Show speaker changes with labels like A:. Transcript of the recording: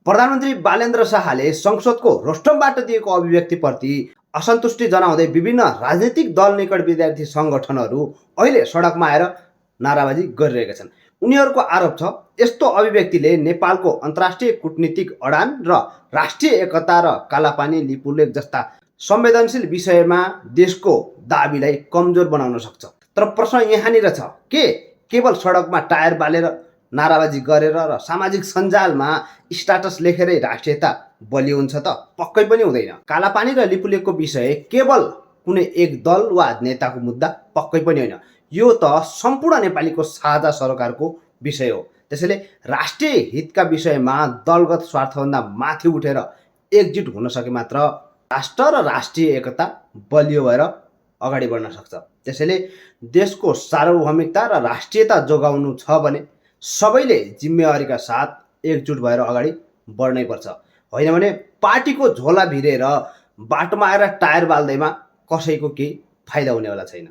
A: प्रधानमन्त्री बालेन्द्र शाहले संसदको रोस्टमबाट दिएको अभिव्यक्तिप्रति असन्तुष्टि जनाउँदै विभिन्न राजनीतिक दल निकट विद्यार्थी सङ्गठनहरू अहिले सडकमा आएर नाराबाजी गरिरहेका छन्। उनीहरूको आरोप छ यस्तो अभिव्यक्तिले नेपालको अन्तर्राष्ट्रिय कूटनीतिक अडान र राष्ट्रिय एकता र कालापानी लिपुलेख जस्ता संवेदनशील विषयमा देशको दाबीलाई कमजोर बनाउन सक्छ। तर प्रश्न यहाँनिर छ, के केवल सडकमा टायर बालेर नाराबाजी गरेर र सामाजिक सञ्जालमा स्ट्याटस लेखेरै राष्ट्रियता बलियो हुन्छ त? पक्कै पनि हुँदैन। कालापानी र लिपुलेखको विषय केवल कुनै एक दल वा नेताको मुद्दा पक्कै पनि होइन, यो त सम्पूर्ण नेपालीको साझा सरकारको विषय हो। त्यसैले राष्ट्रिय हितका विषयमा दलगत स्वार्थभन्दा माथि उठेर एकजुट हुन सके मात्र राष्ट्र र राष्ट्रिय एकता बलियो भएर अगाडि बढ्न सक्छ। त्यसैले देशको सार्वभौमिकता र राष्ट्रियता जोगाउनु छ भने सबैले जिम्मेवारीका साथ एकजुट भएर अगाडि बढ्नै पर्छ। होइन भने पार्टीको झोला भिरेर बाटोमा आएर टायर बाल्दैमा कसैको केही फाइदा हुनेवाला छैन।